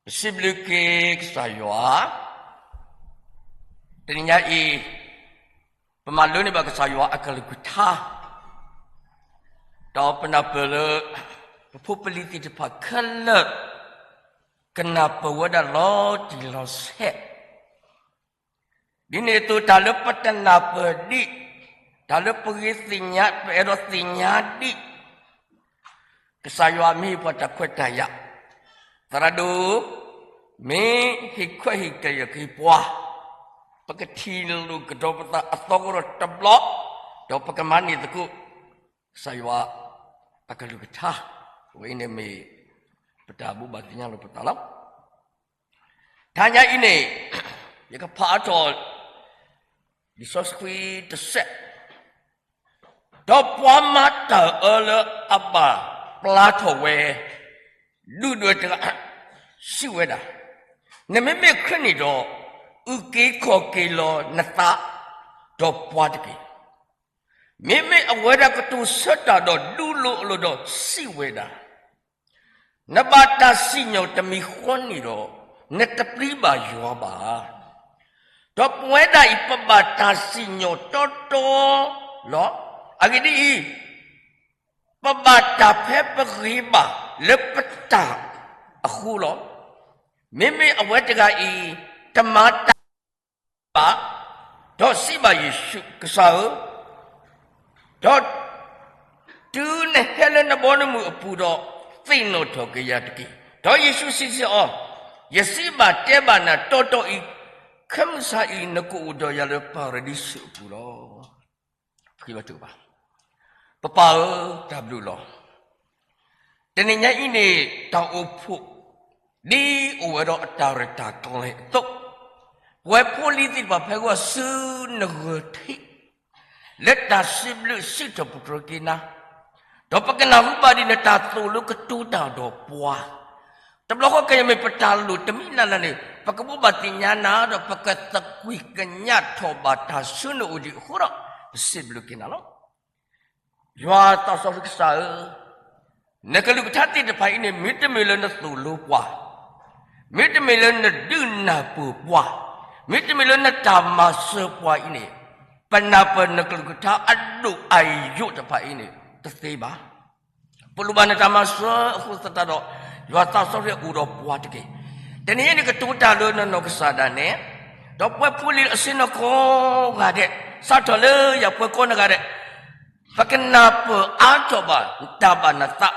ပစံးဘျုးက့ၤကစၢ်ယွၤ, တနံၤညါအံၤ ပမၤလိန့ၢ်ဘၣ်ကစၢ်ယွၤအကလုၢ်ကထါ, ဒီးပနၢ်ပၢၢ်လၢ ပဖိပလံၤသ့ၣ်တဖၣ်ခဲလၢာ် ကနၢ်ပၢၢ်ဝဲဒၣ်လီၤတံၢ်လီၤဆဲး ဒ်န့ၣ်အသိး တၢ်လၢပတနၢ်ပၢၢ်ဒံး, တၢ်လၢပဂ့ၤသ့ၣ်ညါ ပအဲၣ်ဒိးသ့ၣ်ညါဒံး, ကစၢ်ယွၤမ့ၢ်ပှၤတၢ်ခွဲးတၢ်ယာ်, သရၣ်ဒိၣ် မ့ၢ်ဟ့ၣ်ခွဲးဟ့ၣ်တၢ်ယာ်က့ၤပှၤ, ပကထံၣ်လိာ်ကဒီးပသးအသီကဒီးတဘျီ, ဒီးပကမၤန့ၢ်သကိး ကစၢ်ယွၤအကလုၢ်ကထါ, အဝဲအံၤန့ၣ်မ့ၢ် ပတၢ်ဘိးဘၣ်သ့ၣ်ညါလိာ်ပသးလီၤ. တနံၤညါအံၤန့ၣ် ယကဖးအါထီၣ် လံာ်စီဆှံတဆၢ, ဒီးပှၤမၤတၢ်အၢလၢအဘၣ်ပျၢ်ထီၣ်ဝဲ ဒူၣ်ဒွဲၣ်တဂၤ စံးဝဲဒၣ်, နမ့မ့ၢ်ခရံာ်န့ၣ်ဒီး အုၣ်က့ၤခီၣ်က့ၤလီၤနသး ဒီးပှၤတက့ၢ်. မ့မ့ၢ်အဝဲဒၣ်ကတိၤဆၢတၢ်ဒီးဒူလိာ်အလိၤဒီးစံးဝဲဒၣ်, နဘၣ်တၢ်စံၣ်ညီၣ်တမံၤဃီန့ၣ်ဒီး နတပျံၤဘၣ်ယွၤဘၣ်. ဒီးပဝဲဒၣ်အံၤ ပဘၣ်တၢ်စံၣ်ညီၣ်တီတီလီၤ. အဂ့ၢ်ဒ်အံၤ, ပဘၣ်တၢ်ဖဲပဂ့ၤဘၣ်လၢပတၢ်အဃိလီၤ. မ့မ့ၢ်အဝဲတဂၤအံၤ တမၤတၢ်ဘၣ်, ဒီးစံးဘၣ်ယ့ၣ်ၡူး, ကစၢ်ဧၢ, ဒီးတုၤနဟဲလၢနဘီနမုၢ်အပူၤဒီး သ့ၣ်နီၣ်ထီၣ်က့ၤယၤတက့ၢ်. ဒီးယ့ၣ်ၡူးစံးဆၢအီၤ, ယစံးဘၣ်တဲဘၣ်နၤတီတီအံၤ, ခဲမုၢ်ဆါအံၤ နကအိၣ်ဒီးယၤလၢပၤရဒံစူးအပူၤလီၤ. ပပၢ်ဧၢ, တၢ်ဘျုးလီၤ. တနံၤညါအံၤန့ၣ် တၢ်အိၣ်ဖှိၣ် ဒ်အိၣ်ဝဲဒီးအတၢ်ရဲၣ်တၢ်ကျဲၤအသိး, ပဝဲဖိလံၤသ့ၣ်တဖၣ်ဖဲဂီၢ်ဆူနဂၢၢ်ထံး လၢတၢ်စံးဘျုးစံးထီၣ်ပတြၢၤက့ၤနၤ, ဒီးပကနၢ်ဟူဘၣ်ဒံးနတၢ်သိၣ်လိကတိၤတၢ်ဒီးပှၤ, တဘျီဃီခဲအံၤမ့ၢ်ပတၢ်လိၣ်တမံၤလၢ်လၢ်န့ၣ် ပကဘိးဘၣ်သ့ၣ်ညါနၤ ဒီးပကသကွံာ်ကညးထီၣ်ဘၣ်တၢ်ဆူနအိၣ်ဒံးအဃိဒီး ပစံးဘျုးက့ၤနၤလီၤ. ယွၤသးစီဆှံကစၢ်ဧၢ, နကလုၢ်ကထါသ့ၣ်တဖၣ်အံၤန့ၣ် မ့တမ့ၢ်လၢနသိၣ်လိပှၤ, မ့တမ့ၢ်လၢနဒုးနၢ်ပၢၢ်ပှၤ, မ့တမ့ၢ်လၢနတၢ်မၤစၢၤပှၤအံၤန့ၣ်, ပနၢ်ပၢၢ်နကလုၢ်ကထါအဒိၣ်အယိာ်တဖၣ်အံၤန့ၣ် တသ့ဘၣ်. ပလိၣ်ဘၣ်နတၢ်မၤစၢၤအဃိသတးဒီး ယွၤသးစီဆှံအိၣ်ဒီးပှၤတက့ၢ်. တနံၤအံၤန့ၣ် ကတိၤတၢ်လၢနနီၢ်ကစၢ်ဒၣ်နဲ, ဒီးပှၤဖိလံၤအဆ့ၣ်နီၤကိးဂၤဒဲး, စးထီၣ်လၢယၤပှၤကိးဂၤဒဲး, ပကနၢ်ပၢၢ်အါထီၣ်ဘၣ်နတၢ်ဘၣ်နသး,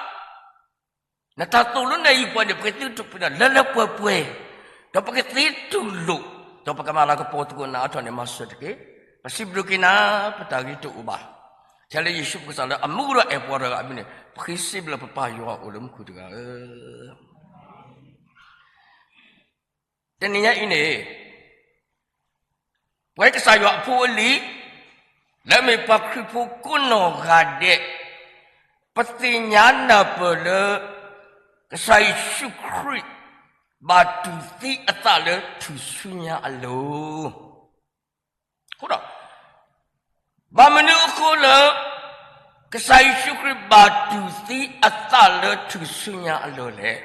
နတၢ်သိၣ်လိနဲၣ်ယုၢ်ပှၤန့ၣ် ပကသ့တူၢ်ပှဲၤလၢလၢပှဲၤပှဲၤ, ဒီးပကသ့တူၢ်လိာ်, ဒီးပကမၤလၤကပီၤသကိးနၤအါထီၣ်န့ၣ် မၤစၢၤတက့ၢ်. ပစံးဘျုးက့ၤနၤ, ပတၢ်ဂ့ၤတအိၣ်ဘၣ်. ထဲလၢယ့ၣ်ၡူးကစၢ်လၢအမူဒီးအဲၣ်ပှၤတဂၤအမံၤန့ၣ် ပဃ့စံးဘျုးပပၢ်ယွၤအိၣ်လၢမူခိၣ်တဂၤဧၢ. တနံၤညါအံၤန့ၣ် ပဝဲကစၢ်ယွၤအဖိအလံၤ, လၢအမ့ၢ်ပှၤခရံာ်ဖိကိးနီၢ်ဂၤဒဲး, ပသ့ၣ်ညါနၢ်ပၢၢ်လၢ ကစၢ်ယ့ၣ်ၡူးခရံာ် ဘၣ်တူၢ်သံအသးလၢထူၣ်စုညါအလိၤ. အဃိဒီး ဘၣ်မနုၤအဃိလၢ ကစၢ်ယ့ၣ်ၡူးခရံာ်ဘၣ်တူၢ်သံအသးလၢထူၣ်စုညါအလိၤလဲၣ်.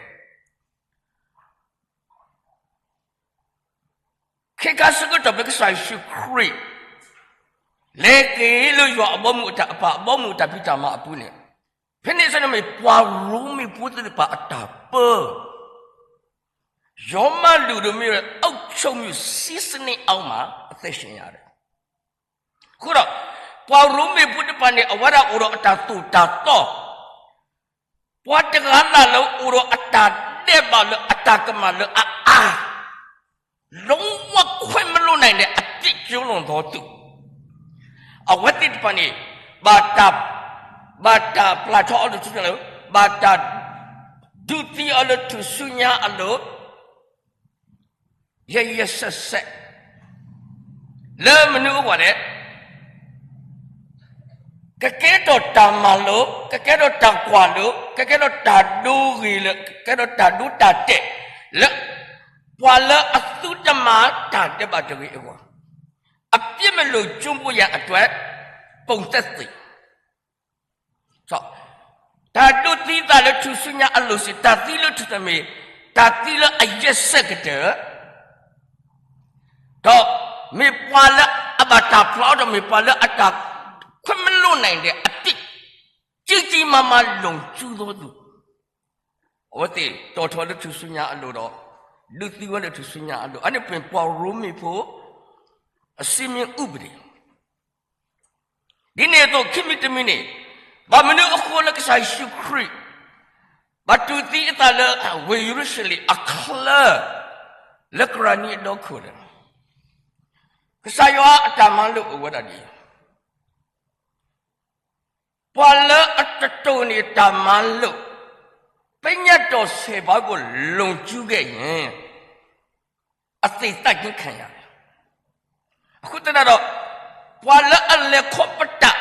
ခ့ခါဆၢကတီၢ်ဖဲကစၢ်ယ့ၣ်ၡူးခရံာ် လဲၤက့ၤလၢယွၤအဘီအမုၢ်အတၢ်အပၢ်အဘီအမုၢ်အတၢ်ဖံးတၢ်မၤအပူၤန့ၣ်, ဖဲန့ၣ်အဆၢန့ၣ်မ့ၢ်ပှၤရိမ့ၤဖိသ့ၣ်တဖၣ်အတၢ်ပၢ, ရောမလူတို့မ့ၢ်အုပ်ချုပ်မှု ဆယ်နှစ်နှစ်အောက်မှာ အသက်ရှင်ရတယ်. အဃိဒီး ပှၤရိမ့ၤဖိတဖၣ်န့ၣ် အဝဲဒၣ်အိၣ်ဒီးအတၢ်သိၣ်တၢ်သီ, ပှၤတဂၤလၢ်လၢအိၣ်ဒီးအတၢ်ဒဲးဘးလၢအတၢ်ကမၣ်လၢအအါ, လုံးဝခွင့်မလွှတ်နိုင်တဲ့ အပြစ်ကျူးလွန်သောသူ, အဝဲသ့ၣ်တဖၣ်န့ၣ် ဘၣ်တၢ်, ဘၣ်တၢ်ပျၢ်ထီၣ်အီၤလၢထူၣ်စုညါအလိၤ, ဘၣ်တၢ်ဒုးသံအီၤလၢထူၣ်စုညါအလိၤ, ယဲယဲစဲးစဲး, လၢမနုၤအဂီၢ်လဲၣ်, ကကဲထီၣ်တၢ်မၤလိာ်, ကကဲထီၣ်တၢ်ကွၢ်လိာ်, ကကဲထီၣ်တၢ်ဒိဂ့ၤလၢ, ကကဲထီၣ်တၢ်ဒိတၢ်တဲာ်လၢ ပှၤလၢအသုတမၤတၢ်ဒဲးဘးတဂ့ၤအဂီၢ်, အပြစ်မလွတ်ကျိန်းဖို့ရန်အတွက် ပုံသက်သေ တၢ်ဒိးသံသးလၢထူၣ်စုညါအလိၤစ့ၢ်, တၢ်သံလၢထူၣ်စုညါမ့ၢ် တၢ်သံလၢအယဲၢ်စဲးကတၢၢ်, ဒီးမ့ၢ်ပှၤလၢအဘၣ်တၢ်ဖျါအီၤ ဒီးမ့ၢ်ပှၤလၢအတၢ်ခွဲးမလိာ်နၤဒဲးအပြစ် ကြီးကြီးမားမား လူၤကၠူသိသူ, အဝဲသ့ၣ်တီၣ်ထီၣ်လၢထူၣ်စုညါအလိၤဒီး ဒုးသံဝဲလၢထူၣ်စုညါအလိၤ, အန့ၣ်ပှ့ၤပှၤရိမ့ၤဖိ အစံမ့ၢ်အူပဒံး ဒ်န့ၣ်အသိး ခံမံၤတမံၤန့ၣ်, ဘၣ်မနုၤအဃိလၢကစၢ်ယ့ၣ်ၡူးခရံာ် ဘၣ်တူၢ်သံအသးလၢဝ့ၢ်ယရူၤၡလ့ၣ်အချၢ လၢကရၤနံအဒီခိၣ်န့ၣ်, ကစၢ်ယွၤအတၢ်မၤလိာ်အိၣ်ဝဲဒၣ်ဒ်အံၤ, ပှၤလၢအတတိၢ်န့ၢ်တၢ်မၤလိာ် ပညတ်တော်ဆယ်ပါးကို လွန်ကျူးခဲ့ရင် အသေသတ်ခြင်းခံရတယ်. အဃိသတးဒီး ပှၤလၢအလဲၤခီပတာ်,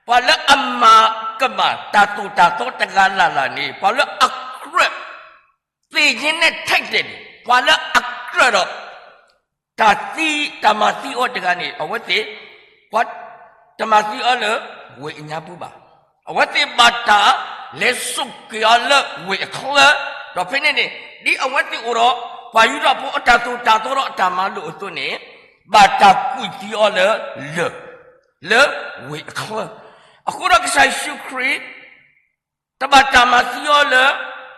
ပှၤလၢအမၤကမၣ်တၢ်သိၣ်တၢ်သီတဂၤလၢ်လၢ်န့ၣ်, ပှၤလၢအကြၢး သ့ၣ်ညါနဲၣ်ထဲးတဲာ်န့ၣ်, ပှၤလၢအကြၢးဒီး တၢ်သံ, တၢ်မၤသံအီၤတဂၤန့ၣ် အဝဲသ့ၣ်, ပှၤတမၤသံအီၤလၢဝ့ၢ်အညါပူၤဘၣ်. အဝဲသ့ၣ်ဘၣ်တၢ်လဲၤစိာ်က့ၤအီၤလၢဝ့ၢ်အချၢ, ဒီးဖဲန့ၣ်န့ၣ် ဒ်အဝဲသ့ၣ်အိၣ်ဒီး ပှၤယူဒၤဖိအတၢ်သိၣ်တၢ်သီဒီးအတၢ်မၤလိာ်အသိးန့ၣ်, ဘၣ်တၢ်ကွံာ်သံအီၤလၢလၢၢ်, လၢဝ့ၢ်အချၢ. အဃိဒီးကစၢ်ယ့ၣ်ၡူးခရံာ် တဘၣ်တၢ်မၤသံအီၤလၢ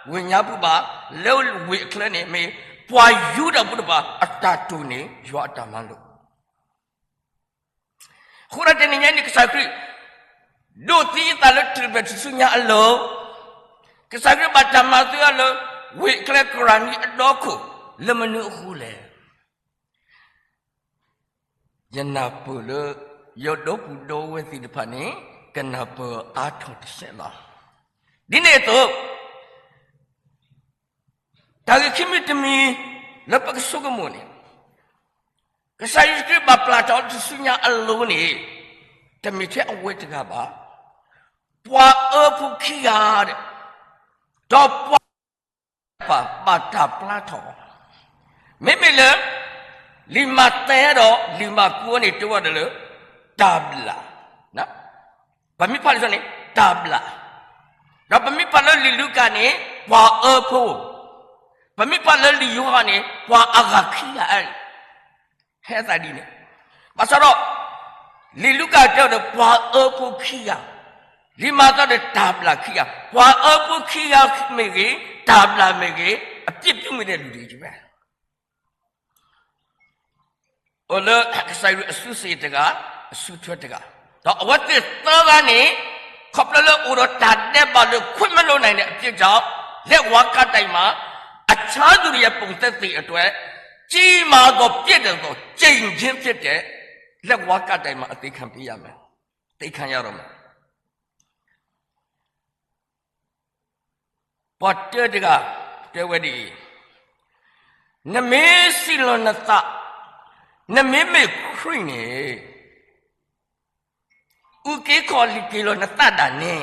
ဝ့ၢ်ညါပူၤဘၣ်, လၢဝ့ၢ်အချၢန့ၣ် မ့ၢ်ပှၤယူဒၤဖိတဖၣ်အတၢ်တိၢ်န့ၢ်ယွၤအတၢ်မၤလိာ်. အဃိဒီးတနံၤညါအံၤန့ၣ် ကစၢ်ခရံာ် ဒိးသံအသးလၢထူၣ်စုညါအလိၤ, ကစၢ်ခရံာ်ဘၣ်တၢ်မၤသံအီၤလၢ ဝ့ၢ်အချၢကရၤနံအဒီခိၣ် လၢမနုၤအဃိလဲၣ်. ယနၢ်ပၢၢ်လၢ ယဒီပုၢ်ဒီဝဲၢ်သ့ၣ်တဖၣ်န့ၣ် ကနၢ်ပၢၢ်အါထီၣ်တစဲးလီၤ. ဒ်န့ၣ်အသိး တၢ်ဂ့ၢ်ခံမံၤတမံၤ လၢပကဆိကမိၣ်န့ၣ်, ကစၢ်ယ့ၣ်ၡူးခရံာ်ဘၣ်ပျၢ်ထီၣ်ထူၣ်စုညါအလိၤန့ၣ်, တမ့ၢ်ထဲအဝဲတဂၤဘၣ်. ပှၤအၢဖိခံဂၤဒီး, ဒီးပှၤ ဘၣ်တၢ်ပျၢ်ထီၣ်အီၤ, မ့မ့ၢ်လၢ လံာ်မးသဲဒီးလံာ်မၢ်ကူးန့ၣ် တဲဝဲဒၣ်လၢ တၢ်ဘျၣ်, ပမ့ၢ်ဖးလံာ်စီန့ၣ် တၢ်ဘျၣ်, ဒီးပမ့ၢ်ဖးလၢလံာ်လူၤကၣ်န့ၣ် ပှၤအၢဖိ, ပမ့ၢ်ဖးလၢလံာ်ယိၤဟၣ်န့ၣ် ပှၤအဂၤခံဂၤ, ဟဲသးဒ်န့ၣ်, ဘၣ်ဆၣ်ဒီး လံာ်လူၤကၣ်တဲဒီး ပှၤအၢဖိခံဂၤ, လံာ်မးသဲဒီးတၢ်ဘျၣ်ခံဂၤ, ပှၤအၢဖိခံဂၤမ့ၢ်ဂ့ၤ, တၢ်ဘျၣ်မ့ၢ်ဂ့ၤ, အပြစ်ပြုမိတဲ့လူတွေကြီးပဲ. အိၣ်လၢကစၢ်ယွၤအစုစ့ၣ်တဂၤ, အစုထွဲတဂၤ, ဒီးအဝဲသ့ၣ်သၢဂၤန့ၣ်, ခီဖျိလၢအိၣ်ဒီးတၢ်ဒဲးဘးလၢခွဲးမလိာ်နၤဒဲးအပြစ်ကြောင့်, လက်ဝါးကပ်တိုင်မှာ အခြားသူတွေရဲ့ပုံသက်သေအတွက် ကြီးမားသောပြစ်ဒဏ်ကို ကြိမ်ချင်းဖြစ်တဲ့ လက်ဝါးကပ်တိုင်မှာ အသေခံပေးရမယ်, သေခံရတော့မယ်. ပှၤတၢတဂၤ တဲဝဲဒ်အံၤ, နမ့ၢ်စံးလီၤနသး, နမ့မ့ၢ်ခရံာ်န့ၣ်, အုၣ်က့ၤခီၣ်က့ၤလီၤနသးဒၣ်နဲ,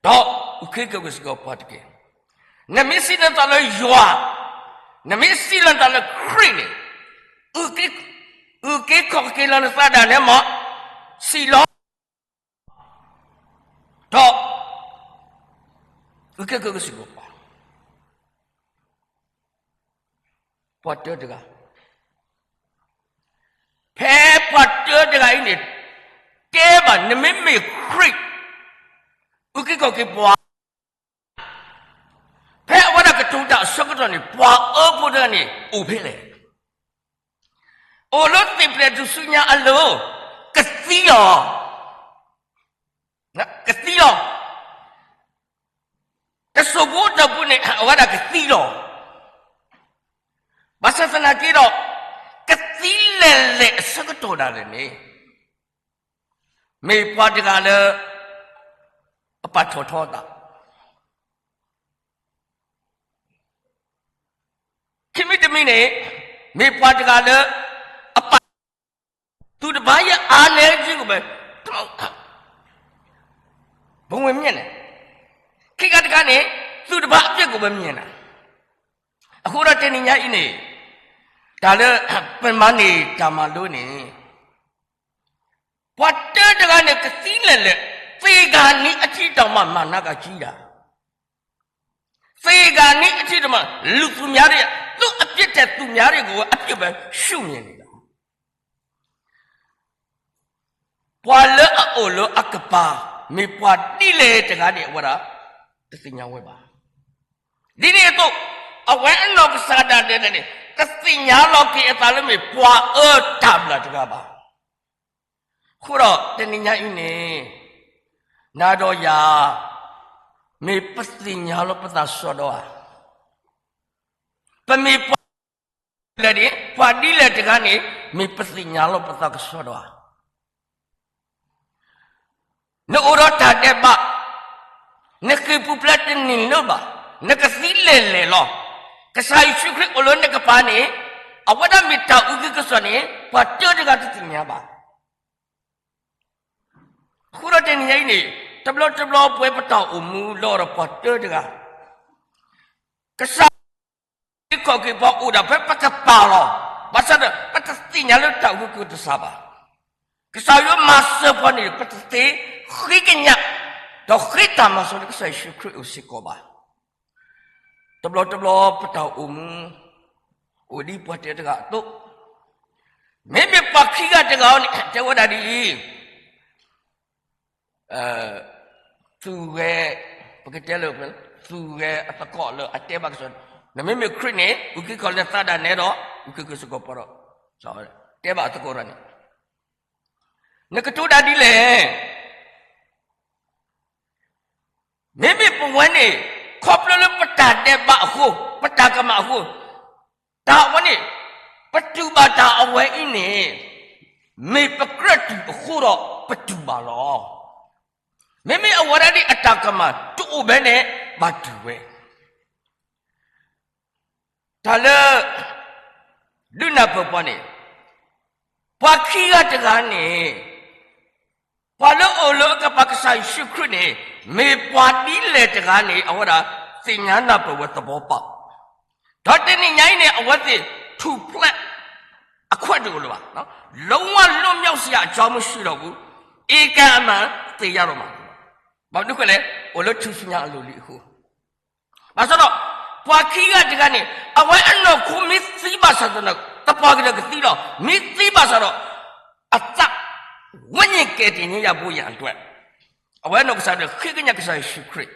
ဒီးအုၣ်က့ၤခီၣ်က့ၤစ့ၢ်ကီးပှၤတက့ၢ်. နမ့ၢ်စံးလီၤနသးလၢယွၤ, နမ့ၢ်စံးလီၤနသးလၢခရံာ်န့ၣ်, အုၣ်က့ၤခီၣ်က့ၤလီၤနသးဒၣ်နဲမး, စံးလီၤ ဒီး အုၣ်က့ၤခီၣ်က့ၤစ့ၢ်ကီးပှၤ, ပှၤတၢတဂၤ, ဖဲပှၤတၢတဂၤအံၤန့ၣ် တဲဘၣ် နမ့မ့ၢ်ခရံာ်, အုၣ်က့ၤခီၣ်က့ၤပှၤ, ဖဲအဝဲဒၣ်ကတိၤတၢ်အဆၢကတီၢ်န့ၣ် ပှၤအၢဖိတဂၤန့ၣ် အိၣ်ဖဲလဲၣ်. အိၣ်လၢသ့ၣ်ဖျဲၣ်ထူၣ်စုညါအလိၤ, ကသံလီၤ. ကသံလီၤ. တစိၢ်ဖိတၢ်ပူၤန့ၣ် အဝဲဒၣ်ကသံလီၤ. ဘၣ်ဆၣ်သနာ်က့ဒီး, ကသံလဲၣ်လဲၣ်အဆၢကတီၢ်ဒၣ်လဲာ်န့ၣ် မ့ၢ်ပှၤတဂၤလၢ အပာ်ထီၣ်ထီအသး ခံမံၤတမံၤန့ၣ် မ့ၢ်ပှၤတဂၤလၢ အပာ်, သူတစ်ပါးရဲ့အားနည်းခြင်းကိုပဲ ဘဝင်မြင်တယ်. ခံဂၤတဂၤန့ၣ် သူတစ်ပါးအပြစ်ကိုပဲမြင်တာ. အဃိဒီးတနံၤညါအံၤန့ၣ် တၢ်လၢ ပမၤန့ၢ်တၢ်မၤလိန့ၣ် ပှၤတၢတဂၤန့ၣ် ကသံလဲၣ်လဲၣ်, သေခါနီးအထိတောင်မှ မာနကကြီးတာ. သေဂၤနံၤအထံတမံၤ လူသူများတွေ သူ့အပြစ်ထက်သူများတွေကို အပြစ်ပဲရှုမြင်နေတာ ပှၤလၢအအိၣ်လၢအကပၤ မ့ၢ်ပှၤဒ်လဲၣ်တဂၤန့ၣ် အဝဲဒၣ် တသ့ၣ်ညါဝဲဘၣ်. ဒ်န့ၣ်အသိး အဝဲအနီၢ်ကစၢ်ဒၣ်နဲန့ၣ် တသ့ၣ်ညါလီၤက့ၤအသးလၢမ့ၢ်ပှၤအၢတၢ်ဘျၣ်တဂၤဘၣ်. အဃိဒီးတနံၤညါအံၤန့ၣ် နၤဒီးယၤ မ့ၢ်ပသ့ၣ်ညါလီၤပသးစီဒီဧါ, ပမ့ၢ်ပှၤဒ်လဲၣ်, ပှၤဒ်လဲၣ်တဂၤန့ၣ် မ့ၢ်ပသ့ၣ်ညါလီၤပသးကစီဒီဧါ. နအိၣ်ဒီးတၢ်ဒဲးဘး, နဃ့ၢ်ပူၤဖျဲးတန့ၢ်လၢၤဘၣ်, နကသံလဲၤလဲၤလီၤ. ကစၢ်ယ့ၣ်ၡူးခရံာ်အိၣ်လၢနကပၤန့ၣ် အဝဲဒၣ်မ့ၢ်တၢ်အုၣ်က့ၤခီၣ်က့ၤန့ၣ် ပှၤတၢတဂၤတသ့ၣ်ညါဘၣ်. အဃိဒီးတနံၤညါအံၤန့ၣ် တဘျီတဘျီပဝဲပတၢ်အိၣ်မူလီၤဒီးပှၤတၢတဂၤ ကစၢ် ခီၣ်က့ၤပှၤအိၣ်ဒၣ်ဖဲပကပၤလီၤ. ဘၣ်ဆၣ်ဒီး ပတသ့ၣ်ညါလၢတၢ်အုၣ်က့ၤခီၣ်က့ၤတစၢ်ဘၣ်. ကစၢ်ယွၤမၤစၢၤပှၤန့ၣ် ပတသ့ဃ့ကညး ဒီးဃ့တၢ်မၤစၢၤလၢကစၢ်ယ့ၣ်ၡူးခရံာ်အအိၣ်စ့ၢ်ကီးဘၣ်. တဘျီတဘျီပတၢ်အိၣ်မူ အိၣ်ဒ်ပှၤတၢတဂၤအသိး, မ့မ့ၢ်ပှၤခံဂၤတဂၤအံၤန့ၣ် တဲဝဲဒၣ်ဒ်အံၤ သူၣ်ဂဲၤ, ပကတဲလၢ သူၣ်ဂဲၤအသကိးလၢအတဲဘၣ်ကစီၣ်, နမ့မ့ၢ်ခရံာ်န့ၣ် အုၣ်က့ၤခီၣ်က့ၤလၢနသးဒၣ်နဲဒီး အုၣ်က့ၤခီၣ်က့ၤစ့ၢ်ကီးပှၤဒီး တဲဘၣ်အသကိးတဂၤန့ၣ်, နကတိၤတၢ်ဒ်လဲၣ်. မ့မ့ၢ်ပဝဲန့ၣ် ခီဖျိလၢပတၢ်ဒဲးဘးအဃိ, ပတၢ်ကမၣ်အဃိ, တၢ်အဝဲန့ၣ် ပတူၢ်ဘၣ်တၢ်အဝဲအံၤန့ၣ် မ့ၢ်ပကြၢးတူၢ်အဃိဒီးပတူၢ်ဘၣ်လီၤ. မ့မ့ၢ်အဝဲဒၣ်ဒ်အတၢ်ကမၣ်တအိၣ်ဘၣ်န့ၣ် ဘၣ်တူၢ်ဝဲ တၢ်လၢ ဒုးနၢ်ပၢၢ်ပှၤန့ၣ် ပှၤခံဂၤတဂၤန့ၣ် ပှၤလၢအအိၣ်လၢအကပၤကစၢ်ယ့ၣ်ၡူးခရံာ်န့ၣ် မ့ၢ်ပှၤဒ်လဲၣ်တဂၤန့ၣ် အဝဲဒၣ်သ့ၣ်ညါနၢ်ပၢၢ်ဝဲသဘီပၢ်, ဒီးတနံၤညါအံၤန့ၣ် အဝဲသ့ၣ်ထူၣ်ဖျဲး အခွဲးတအိၣ်လၢၤဘၣ်, လုံးဝလွတ်မြောက်စရာအကြောင်းမရှိတော့ဘူး, အကမၣ်သေရတော့မှာ, ဘၣ်မနုၤဃိလဲၣ်, အိၣ်လၢထူၣ်စုညါအလိၤလံအဃိ ဘၣ်ဆၣ်ဒီး ပှၤခံဂၤတဂၤန့ၣ် အဝဲအနီၢ်ခိမ့ၢ်သံဘၣ်ဆၣ်သနာ်က့ သပှၢ်ကတၢၢ်ကသံလီၤ, မ့ၢ်သံဘၣ်ဆၣ်ဒီး အသး ဝိညာဉ်ကယ်တင်ခြင်းရဖို့ရန်အတွက် အဝဲနီၢ်ကစၢ်ဒၣ်ဃ့ကညးကစၢ်ယ့ၣ်ၡူးခရံာ်,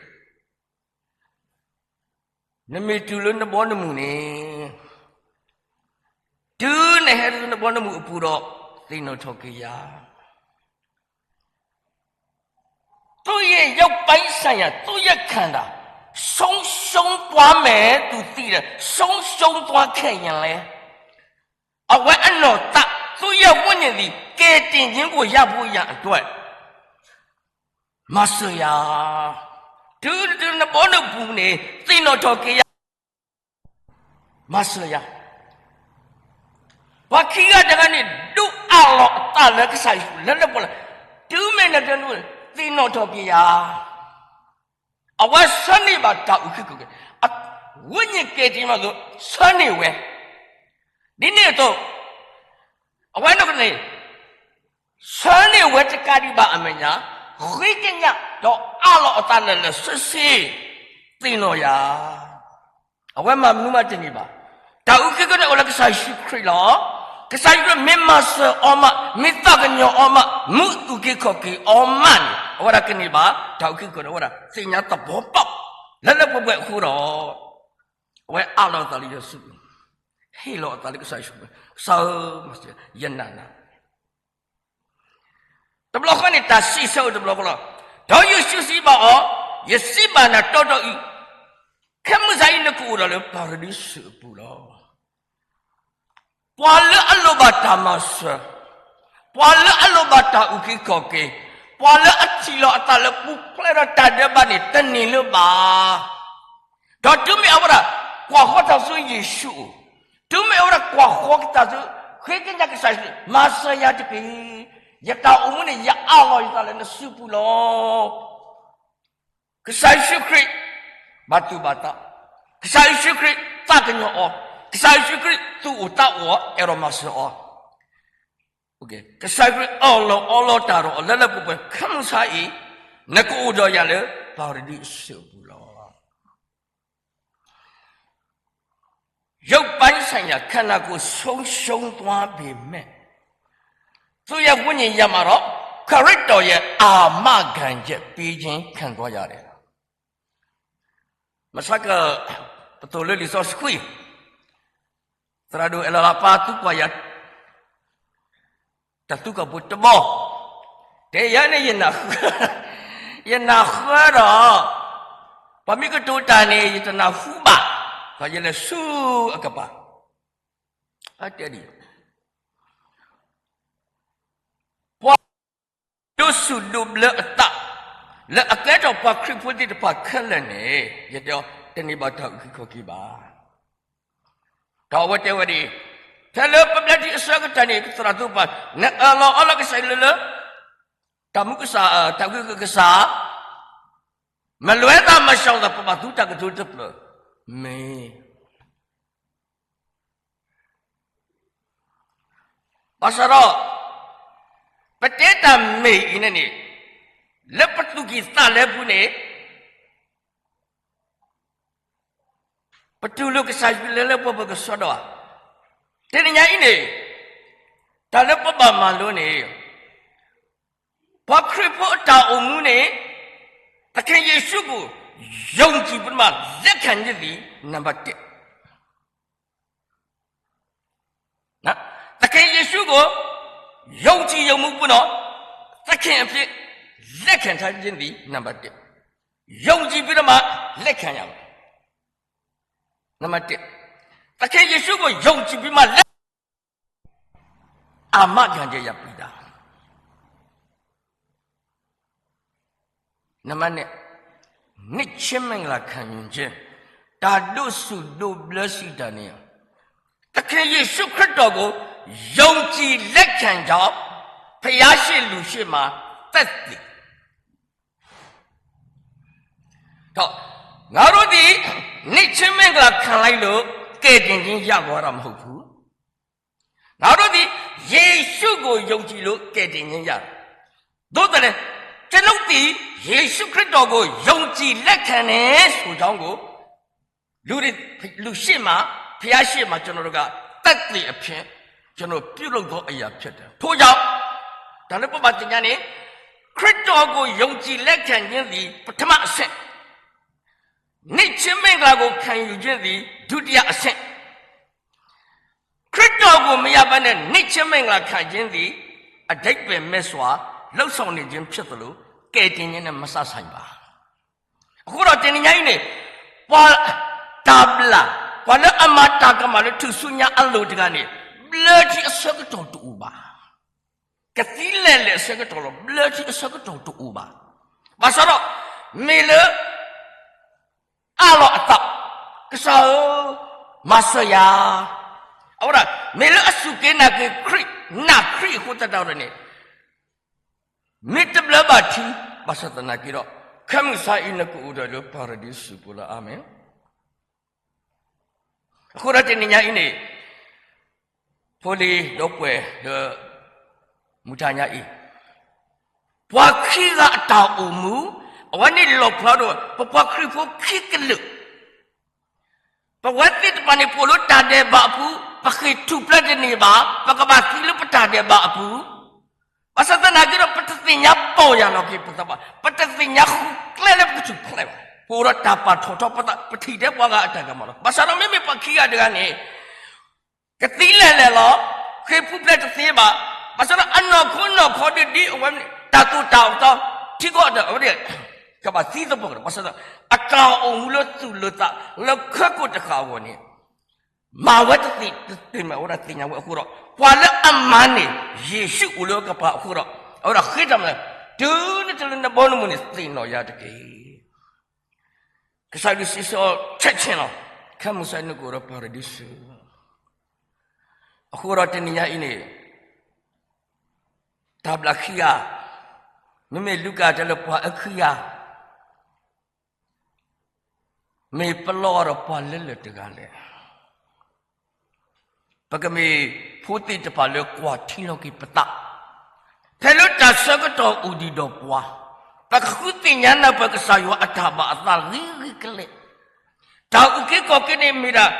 နမ့ၢ်တုၤလၢနဘီနမုၢ်န့ၣ်, တုၤနဟဲတုၤလၢနဘီနမုၢ်အပူၤဒီး သ့ၣ်နီၣ်ထီၣ်က့ၤယၤ သူ့ရဲ့ရုပ်ပိုင်းဆိုင်ရာ သူ့ရဲ့ခန္ဓာ ဆုံးရှုံးသွားမယ် သူသိတယ် ဆုံးရှုံးသွားခဲ့ရင်လဲ အဝဲအနီၢ်သး သူ့ရဲ့ဝိညာဉ်သည် ကယ်တင်ခြင်းကို ရဖို့ရန်အတွက် မၤစၢၤယၤ, တုၤတုၤနဘီနပူၤန့ၣ် သ့ၣ်နီၣ်ထီၣ်က့ၤယၤ မၤစၢၤယၤ, ပှၤခံဂၤတဂၤန့ၣ် ဒုးအးလီၤအသးလၢကစၢ်ယ့ၣ်ၡူး လၢလၢပှဲၤပှဲၤလီၤ, တုၤမ့ၢ်နတနူ သ့ၣ်နီၣ်ထီၣ်က့ၤယၤ, အဝဲဆၢန့ၢ်ဘၣ်တၢ်အုၣ်က့ၤခီၣ်က့ၤ, ဝိညာဉ်ကယ်တင်မးသိး ဆၢန့ၢ်ဝဲ, ဒ်န့ၣ်အသိး အဝဲနီၢ်ကန့ၣ် ဆၢန့ၢ်ဝဲတကးဒံးဘၣ်အမဲာ်ညါ, ဃ့ကညးဒီးအးလီၤအသးလၢာ်လၢာ်ဆ့ဆ့, သ့ၣ်နီၣ်ယၤ, အဝဲမၤမနုၤမးတန့ၢ်ဘၣ်, တၢ်အုၣ်က့ၤခီၣ်က့ၤန့ၣ်အိၣ်လၢကစၢ်ယ့ၣ်ၡူးခရံာ်လီၤ, ကစၢ်ယ့ၣ်ၡူးခရံာ်မ့ၢ်မၤစၢၤအီၤမး မ့ၢ်သးကညီၤအီၤမး မ့ၢ်အုၣ်က့ၤခီၣ်က့ၤအီၤမးန့ၣ် အဝဲဒၣ်ကန့ၢ်ဘၣ် တၢ်အုၣ်က့ၤခီၣ်က့ၤန့ၣ် အဝဲဒၣ်သ့ၣ်ညါသဘီပၢ် လၢလၢပှဲၤပှဲၤအဃိဒီး အဝဲအးလီၤအသးလၢယွၤစုပူၤ, ဟ့ၣ်လီၤအသးလၢကစၢ်ယ့ၣ်ၡူးခရံာ်, ကစၢ်ဧၢ, ယနာ်နၤ တဘျီဃီန့ၣ် တၢ်စံးဆၢအီၤတဘျီဃီလီၤ, ဒီးယ့ၣ်ၡူးစံးဘၣ်အီၤ, ယစံးဘၣ်နၤတီတီအံၤ, ခဲမုၢ်ဆါအံၤနကအိၣ်ဒီးလၢပၤရဒံစူးအပူၤလီၤ. ပှၤလၢအလိၣ်ဘၣ်တၢ်မၤစၢၤ, ပှၤလၢအလိၣ်ဘၣ်တၢ်အုၣ်က့ၤခီၣ်က့ၤ, ပှၤလၢအထံၣ်လီၤအသးလၢပူၤဖျဲးဒီးတၢ်ဒဲးဘးန့ၣ် တန့ၢ်လၢၤဘၣ် ဒီးတုၤမ့ၢ်အဝဲဒၣ် ကွၢ်ဃီတၢ်ဆူယ့ၣ်ၡူးအအိၣ်, တုၤမ့ၢ်အဝဲဒၣ်ကွၢ်ဃီက့ၤတၢ်ဆူ ဃ့ကညးကစၢ်ယ့ၣ်ၡူး, မၤစၢၤယၤတက့ၢ်, ယတၢ်အိၣ်မူန့ၣ် ယအးလီၤယသးလၢနစုပူၤလီၤ. ကစၢ်ယ့ၣ်ၡူးခရံာ် ဘၣ်သူၣ်ဘၣ်သး, ကစၢ်ယ့ၣ်ၡူးခရံာ်သးကညီၤအီၤ, ကစၢ်ယ့ၣ်ၡူးခရံာ်သူၣ်အိၣ်သးအိၣ်အီၤ အဲၣ်ဒိးမၤစၢၤအီၤ, ကစၢ်ယ့ၣ်ၡူးခရံာ်အၢၣ်လီၤအီလီၤတၢ်ဒီးအီၤလၢလၢပှဲၤပှဲၤ, ခဲမုၢ်ဆါအံၤ နကအိၣ်ဒီးယၤလၢပၤရဒံစူးအပူၤလီၤ. ခန္ဓာကိုယ်ဆုံးရှုံးသွားပေမဲ့ သူ့ရဲ့ဝိညာဉ်ရမှာတော့ ခရစ်တော်ရဲ့အာမခံချက်ပေးခြင်းခံသွားရတယ်။ မဆါက ပသိၣ်လၢလံာ်စီဆှံ သရၣ်ဒိၣ်အဲၣ်လီၤလၤပၢ်သူကွၢ်ယၤ တၢ်သူၣ်ကပိာ်တဘီ တဲယၤန့ၣ် ယနၢ်ဃၢ ယနၢ်ဃၢဒီး ပှၤမ့ၢ်ကတိၤတၢ်န့ၣ် ယတနၢ်ဟူဘၣ်, ဒီးယလဲၤဆူအကပၤ တဲဒ် ပှၤဒိးဆူၣ်ဒိးဘျၢအသး လၢအကဲထီၣ်ပှၤခရံာ်ဖိသ့ၣ်တဖၣ်ခဲလၢာ်န့ၣ် ယတဲအီၤ တန့ၢ်ဘၣ်တၢ်အုၣ်က့ၤခီၣ်က့ၤဘၣ်. ဒီးအဝဲတဲဝဲဒ်အံၤ, ဖဲလၢပဘျၢထံအဆၢကတီၢ်န့ၣ် သရၣ်ဒိၣ်ပၢ် နအၢၣ်လီၤအီလီၤကစၢ်ယွၤလၢ တၢ်မူကစၢ် တၢ်ဂ့ၢ်ကစၢ် မလွဲသာမရှောင်သာ ပဘၣ်သူတၢ်ကတိၤတဖျၢၣ် မ့ၢ် ဘၣ်ဆၣ်ဒီး ပတဲတၢ်မ့ၢ်အံၤန့ၣ်န့ၣ် လၢပသူၣ်ကံၢ်သးလဲပူၤန့ၣ် ပတူၢ်လိာ်ကစၢ်ယွၤလၢလၢပှဲၤပှဲၤကစီဒီဧါ. တနံၤညါအံၤန့ၣ် တၢ်လၢပဘၣ်မၤလိန့ၣ် ပှၤခရံာ်ဖိအတၢ်အိၣ်မူန့ၣ် သခင်ယေရှုကို ယုံကြည်ပြီးမှ လက်ခံခြင်းသည် နံပါတ်တစ် သခင်ယေရှုကို ယုံကြည်ယုံမှုပြီးတော့ သခင်အဖြစ် လက်ခံထားခြင်းသည် နံပါတ်တစ် ယုံကြည်ပြီးတော့မှ လက်ခံရမယ် နံပါတ်တစ် သခင်ယေရှုကို ယုံကြည်ပြီးမှ လက် အာမခံချက်ရပြီလား နံပါတ်နှစ် နှစ်ချင်းမင်္ဂလာခံယူခြင်း တၢ်ဒိးဆူၣ်ဒိးဘျၢစံးတၢ်န့ၣ် သခင်ယေရှုခရစ်တော်ကို ယုံကြည်လက်ခံကြောင်း ဘုရားရှေ့လူရှေ့မှာ သက်သေ တော့ ငါတို့သည် နှစ်ချင်းမင်္ဂလာခံလိုက်လို့ ကယ်တင်ခြင်းရသွားတာမဟုတ်ဘူး။ ငါတို့သည် ယေရှုကို ယုံကြည်လို့ ကယ်တင်ခြင်းရတယ်။ သို့သော်လည်း ကျွန်ုပ်သည် ယေရှုခရစ်တော်ကို ယုံကြည်လက်ခံတယ်ဆိုကြောင်းကို လူတွေ လူရှေ့မှာ ဘုရားရှေ့မှာ ကျွန်တော်တို့က သက်သေအဖြစ် ကျွန်တော်ပြုလုပ်သောအရာဖြစ်တယ်။ ထို့ကြောင့် ဒါလည်း ပဘၣ်သ့ၣ်ညါန့ၣ် ခရစ်တော်ကို ယုံကြည်လက်ခံခြင်းသည် ပထမအဆင့် နှစ်ချင်းမင်္ဂလာကို ခံယူခြင်းသည် ဒုတိယအဆင့် ခရစ်တော်ကို မရဘဲနဲ့ နှစ်ချင်းမင်္ဂလာခံခြင်းသည် အဓိပ္ပာယ်မဲ့စွာ လုပ်ဆောင်နေခြင်းဖြစ်သလို ကယ်တင်ခြင်းနဲ့ မစပ်ဆိုင်ပါ။ အဃိဒီး တနံၤညါအံၤန့ၣ် ပှၤတၢ်ဘျၣ် ပှၤလၢအမၤတၢ်ကမၣ်လၢထူၣ်စုညါအလိၤတဂၤန့ၣ် ဘျၢထံအဆၢကတီၢ်တအိၣ်ဘၣ်. ကသံလဲၤလဲၤအဆၢကတီၢ်လီၤ. ဘျၢထံအဆၢကတီၢ်တအိၣ်ဘၣ်. ဘၣ်ဆၣ်ဒီး မ့ၢ်လၢ အးလီၤအသး, ကစၢ်ဧၢ, မၤစၢၤယၤ, အဝဲဒၣ် မ့ၢ်လၢအစူၢ်က့ၤနာ်က့ၤခရံာ်, နာ်ခရံာ်အဃိသတးဒီးန့ၣ် မ့ၢ်တဘျၢဘၣ်ထံ, ဘၣ်ဆၣ်သနာ်က့ဒီး ခဲမုၢ်ဆါအံၤ နကအိၣ်ဒီးလၢပၤရဒံစူၤပူၤလီၤ. အၤမ့ၣ်. အဃိဒီးတနံၤညါအံၤန့ၣ် ဖိလံၤဒီပုၢ်ဝဲၢ်လၢ မုၢ်တနံၤညါအံၤ ပှၤခံဂၤအတၢ်အိၣ်မူ အဝဲန့ၣ်လီၤဖျါဒီး ပပှၤခရံာ်ဖိခံကလုာ် ပဝဲသ့ၣ်တဖၣ်န့ၣ် ပအိၣ်လၢတၢ်ဒဲးဘးအပူၤ, ပဃ့ၢ်ထူၣ်ဖျဲးတန့ၢ်ဘၣ်, ပကဘၣ်သံလၢပတၢ်ဒဲးဘးအပူၤ, ဘၣ်ဆၣ်သနာ်က့ဒီး ပတသ့ၣ်ညါပီၢ်ယၢ်လီၤက့ၤပသးဘၣ်, ပတသ့ၣ်ညါဃုကျဲလၢပကထူၣ်ဖျဲးဘၣ်. ပအိၣ်ဒီးတၢ်ပာ်ထီၣ်ထီပသး, ပထံၣ်ထဲပှၤဂၤအတၢ်ကမၣ်လီၤ. ဘၣ်ဆၣ်ဒီးမ့မ့ၢ်ပှၤခံဂၤတဂၤန့ၣ် ကသံလဲၤလဲၤလီၤ, ဃ့ၢ်ထူၣ်ဖျဲးတသ့ဘၣ်. ဘၣ်ဆၣ်ဒီးအနီၢ်ခိနီၢ်ခီဒ်အဝဲ တၢ်သိၣ်တၢ်သီ ထံကီၢ်ဒီးအဝဲ ကဘၣ်သံသပှၢ်ကဒီး, ဘၣ်ဆၣ်ဒီး အတၢ်အိၣ်မူလၢသူၣ်လၢသး လၢခၢကိၣ်တဃာ်အဂီၢ်န့ၣ် မၤဝဲတသ့တသ့မ့ၢ် အဝဲဒၣ်သ့ၣ်ညါဝဲအဃိဒီး ပှၤလၢအမၤန့ၢ် ယ့ၣ်ၡူးအိၣ်လၢအကပၤအဃိဒီး အဝဲဒၣ်ဃ့တၢ်မၤလၢ တုၤနတလၢနဘီနမုၢ်န့ၣ် သ့ၣ်နီၣ်ယၤတက့ၢ်. ကစၢ်ယွၤစံးဆၢအီၤ ချက်ချင်းလီၤ, ခဲမုၢ်ဆါနကအိၣ်ဒီးပၤရဒံစူၤ. အဃိဒီးတနံၤညါအံၤန့ၣ် တၢ်ဘျၣ်ခံဂၤ, မ့မ့ၢ်လူၤကၣ်တဲလၢပှၤအၢခံဂၤ မ့ၢ်ပလီၢ်ဒီးပှၤလၢလၢာ်တဂၤလဲၣ်. ပကမ့ၢ်ဖိသ့ၣ်တဖၣ်လၢကွၢ်ထံလီၤက့ၤပသး, ဖဲလၢတၢ်ဆၢကတီၢ်အိၣ်ဒံးဒီးပှၤ, ပကဃုသ့ၣ်ညါနၢ်ပၢၢ်ကစၢ်ယွၤအတၢ်ဘၣ်အသးဂ့ၤဂ့ၤကလဲာ်, တၢ်အုၣ်က့ၤခီၣ်က့ၤန့ၣ်မ့ၢ်ဒၣ်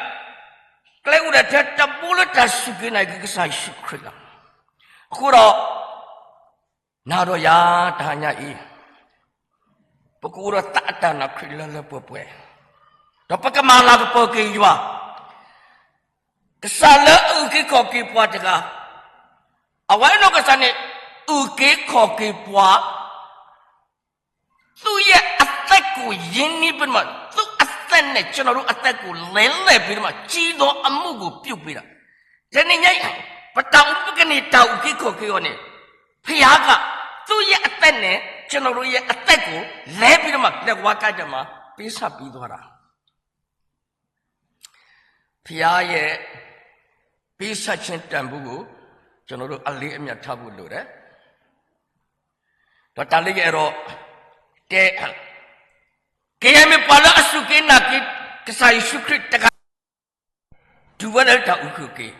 ကျဲအိၣ်ဒီးထဲတဘိလၢတၢ်စူၢ်က့ၤနာ်က့ၤကစၢ်ယ့ၣ်ၡူးခရံာ်လီၤ. အဃိဒီး နၤဒီးယၤတဟါညါအံၤ ပကအိၣ်ဒီးသးအတၢ်နာ်ခရံာ်လၢလၢပှဲၤပှဲၤ, ဒီးပကမၤလၤကပီၤက့ၤယွၤ, ကစၢ်လၢအအုၣ်က့ၤခီၣ်က့ၤပှၤတဂၤ, အဝဲနီၢ်ကစၢ်န့ၣ် အုၣ်က့ၤခီၣ်က့ၤပှၤ သူ့ရဲ့အသက်ကို ရင်းနှီးပြီးတော့မှ, သူ့အသက်နဲ့ ကျွန်တော်တို့အသက်ကို လဲလှယ်ပြီးတော့မှ ကြီးသောအမှုကို ပြုပေးတာ. တနံၤညါအံၤ ပတၢ်အိၣ်မူပကန့ၢ်တၢ်အုၣ်က့ၤခီၣ်က့ၤအီၤန့ၣ် ဘုရားက သူ့ရဲ့အသက်နဲ့ ကျွန်တော်တို့ရဲ့အသက်ကို လဲပြီးတော့မှ လက်ဝါးကပ်ကြမှာ ပေးဆပ်ပြီးသွားတာ. ဘုရားရဲ့ပေးဆပ်ခြင်းတန်ဖိုးကို ကျွန်တော်တို့အလေးအမြတ်ထားဖို့လိုတယ်. ဒီးတၢ်လၢယအဲၣ်ဒိးတဲ, ကယဲၢ်မ့ၢ်ပှၤလၢအစူၢ်က့ၤနာ်က့ၤ ကစၢ်ယ့ၣ်ၡူးခရံာ်တဂၤ တုၤဝဲလၢတၢ်အုၣ်က့ၤခီၣ်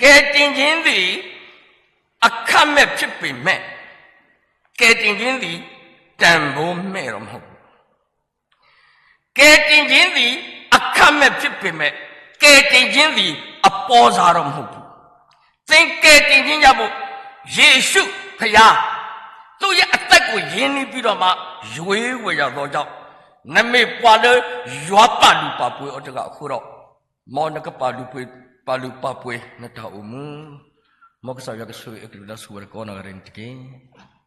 က့ၤ, ကယ်တင်ခြင်းသည် အခမဲ့ဖြစ်ပေမဲ့, ကယ်တင်ခြင်းသည် တန်ဖိုးမဲ့တော့မဟုတ်ဘူး. ကယ်တင်ခြင်းသည် အခမဲ့ဖြစ်ပေမဲ့, ကယ်တင်ခြင်းသည် အပေါစားတော့မဟုတ်ဘူး. သင်ကယ်တင်ခြင်းရဖို့ ယေရှုဘုရား သူ့ရဲ့အသက်ကို ရင်းနှီးပြီးတော့မှ ရွေးဝယ်ရသောကြောင့်, နမ့ၢ်ပှၤလၢ ယွၤပာ်လုၢ်ပာ်ပှ့ၤအီၤတဂၤအဃိဒီး, မ်နကပာ်လုၢ်ပာ်ပှ့ၤ နတၢ်အိၣ်မူ, မ်ကစၢ်ယွၤကဆိၣ်ဂ့ၤအကလုၢ်လၢဆူဝဲတကိးနီၢ်ဂၤဒဲးန့ၣ်တက့ၢ်.